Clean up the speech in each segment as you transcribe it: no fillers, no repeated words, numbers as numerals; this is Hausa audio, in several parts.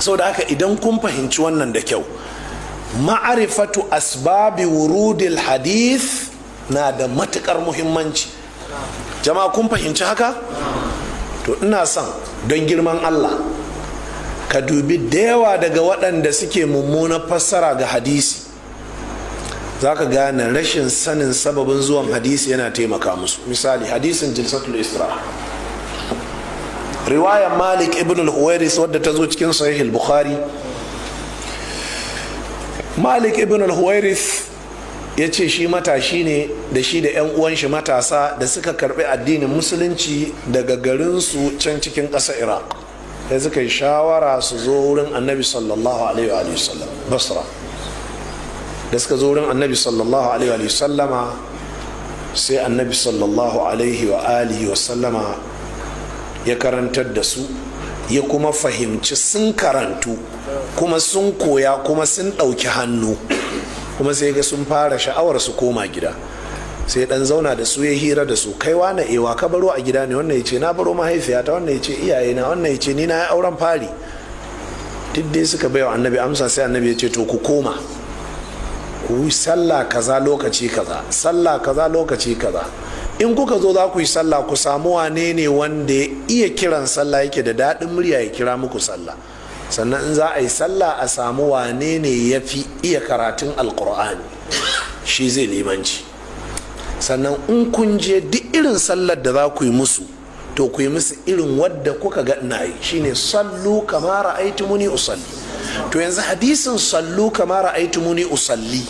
Saboda haka, idan kun fahimci wannan da kyau, ma'arifatu asbabi wurudil hadith na da matukar muhimmanci. Jama'a, kun fahimci haka? To, ina son don girman Allah ka dubi da yawa daga waɗanda suke mummunar fassara ga hadisi, za ka gane rashin sanin sababin zuwan hadisi yana taimaka musu. Misali, hadisin jilsatul istiraha, riwayar Malik ibn al-Huwairis wadda ta zo cikin Sahih al-Bukhari. Malik ibn al-Huwairis ya ce shi matashi ne, da shi da 'yan uwan shi matasa da suka karbi addinin Musulunci daga garinsu can cikin ƙasar Iraq, sai suka yi shawara su zo wurin Annabi sallallahu alaihi wa sallam Basra. Da suka zo wurin Annabi sallallahu alaihi wa sallama, sai Annabi sallallahu alaihi wa alihi wa sallama ya karantar da su, ya kuma fahimci sun karantu kuma sun koya kuma sun ɗauki hannu, kuma sai ga sun fara sha'awar su koma gida. Sai dan zauna da su, ya hira da su. "Kai wane, ewa ka baro a gida ne?" Wannan ya ce, "Na baro mahaifiyata." Wannan ya ce, "Iyayena." Wannan ya ce, "Ni na ya auren fari." Duk dai suka bai wa Annabi amsa. Sai Annabi ya ce, "To, ku koma ku yi sallah kaza lokaci kaza, sallah kaza lokaci kaza. In kuka zo za ku yi sallah, ku samu wane ne wanda ya iya kiran sallah, yake da daɗin murya, ya kira muku sallah. Sannan in za a yi sallah, a samu wane ne ya fi iya karatun Alkur'ani, shi zai limanci. Sannan in kun je, duk irin sallar da za ku yi musu, to ku yi musu irin wadda kuka ga ina yi, shine sallu kama ra'aytumuni usalli." To, yanzu hadisin sallu kama ra'aytumuni usalli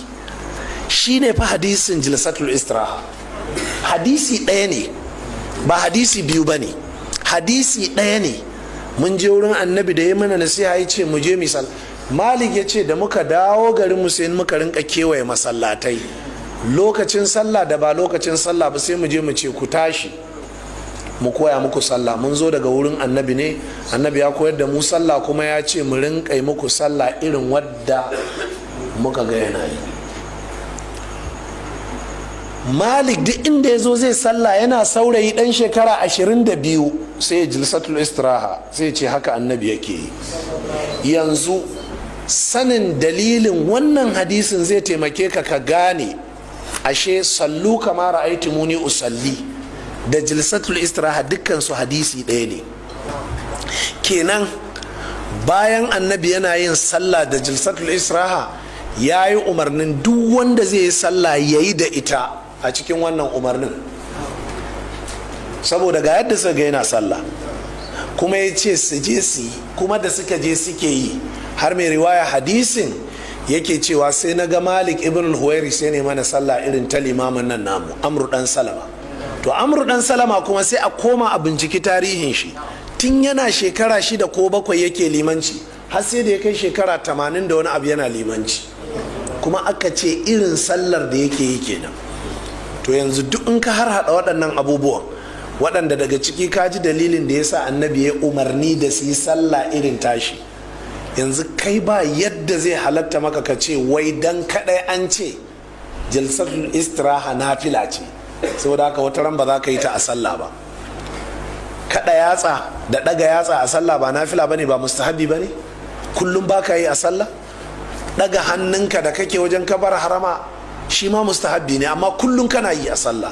shine fa hadisin jilsatul istiraha. Hadisi ɗaya ne, ba hadisi biyu ba ne, hadisi ɗaya ne. Mun je wurin Annabi da ya mana nasiha, ya ce mu je misal. Malik ya ce da muka dawo garin mu, sai muka rinka kewaye masallatai lokacin sallah da ba lokacin sallah ba, sai mu je mu ce, "Ku tashi mu koya muku sallah. Mun zo daga wurin Annabi ne, Annabi ya koyar da mu sallah, kuma ya ce mu rinka yi muku sallah irin wadda muka ga yana yi." Malik duk inda ya zo zai sallah, yana saurayi dan shekara 22, sai ya jilsatul istiraha, sai ya ce haka Annabi yake yi. Yanzu sanin dalilin wannan hadisin zai taimake ka ka gane ashe sallu kama ra'aytumuni usalli da jilsatul istiraha dukkan su hadisi ɗaya ne. Kenan bayan Annabi yana yin sallah da jilsatul istiraha, ya yi umarnin duk wanda zai yi sallah ya yi da ita a cikin wannan umarnin, saboda ga yadda suka ga yana sallah, kuma ya ce su je su yi. Kuma da suka je suke yi, har mai riwaya hadisin yake cewa, sai na ga Malik ibn al-Huwairi sai ne mana sallah irin ta limamin nan namu, Amru dan Salama. To, Amru dan Salama kuma, sai a koma a binciki tarihin shi, tun yana shekara 6 ko 7 yake limanci, har sai da ya kai shekara 80 da wani abu yana limanci, kuma aka ce irin sallar da yake yi kenan. To, yanzu duk in ka har hada waɗannan abubuwan, waɗanda daga ciki ka ji dalilin da ya sa Annabi ya umarni da su yi sallah irin tashi, yanzu kai ba yadda zai halatta maka ka ce wai dan kadai an ce jalsatul istiraha nafila ce, saboda haka wata ran ba za ka yi ta a sallah ba. Kada yatsa da daga yatsa a sallah ba nafila bane, ba mustahabi bane? Kullum ba ka yi a sallah. Daga hannunka da kake wajen kabar harama shi ma mustahabbi ne, amma kullum kana yi a sallah.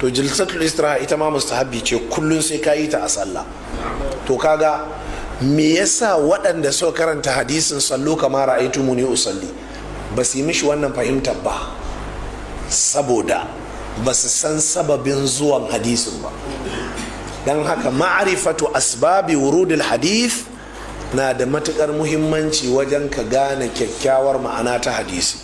To, jilsatul istiraha ita ma mustahabbi ce, kullum sai ka yi ta a sallah. To, kaga me yasa waɗanda suka karanta hadisin sallu kama ra'aytumuni usalli ba su yi mishi wannan fahimtar ba? Saboda ba su san sababin zuwan hadisin ba. Don haka ma'arifatu asbabi wurudul hadith na da matukar muhimmanci wajen ka gane kyakkyawar ma'ana ta hadisi.